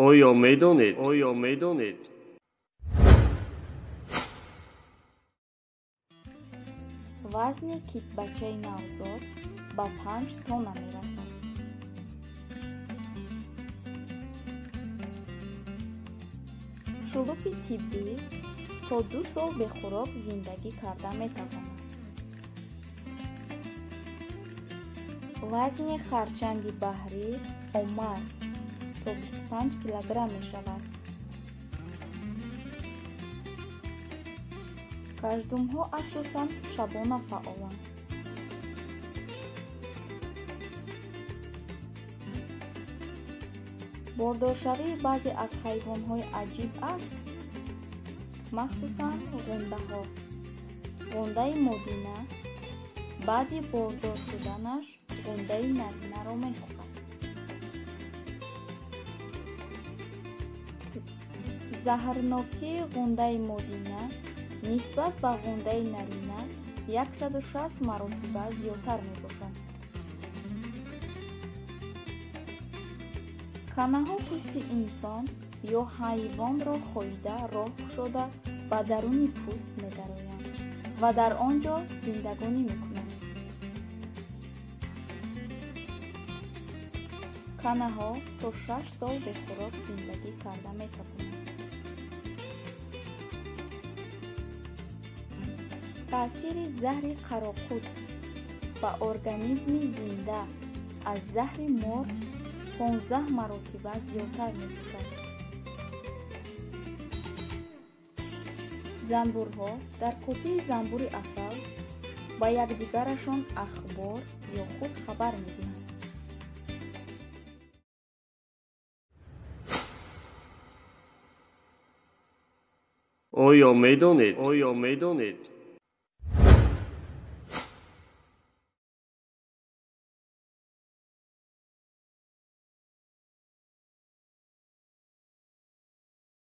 Оё медонед? Оё медонед? Вазни китбачаи навзод ба 5 тонна мерасад. Шулупи тиббӣ то 2 сол бехӯрок зиндагӣ карда метавонад. Вазни харчанги баҳрӣ омар то 25 килограмм мешавад. Каждумҳо асосан шабона фаъоланд. Бордоршавии баъзе аз ҳайвонҳои аҷиб аст, махсусан ғундаҳо. Ғундаи модина баъди бордор шуданаш ғундаи наринаро мехӯрад. Заҳрнокии ғундаи модина нисбат ба ғундаи нарина 160 маротиба зиёдтар мебошад. Канаҳо пӯсти инсон ё ҳайвонро хоида роҳ кушода ба даруни пӯст медароянд ва дар он ҷо зиндагонӣ мекунанд. Канаҳо то 6 сол бехӯрок зиндагӣ карда метавонанд. Таъсири заҳри қароқут ба организми зинда аз заҳри мор 15 маротиба зиёдтар мебошад. Занбурҳо дар қуттии занбури асал ба якдигарашон ахбор ё худ хабар медиҳанд. Оё медонед? Оё медонед?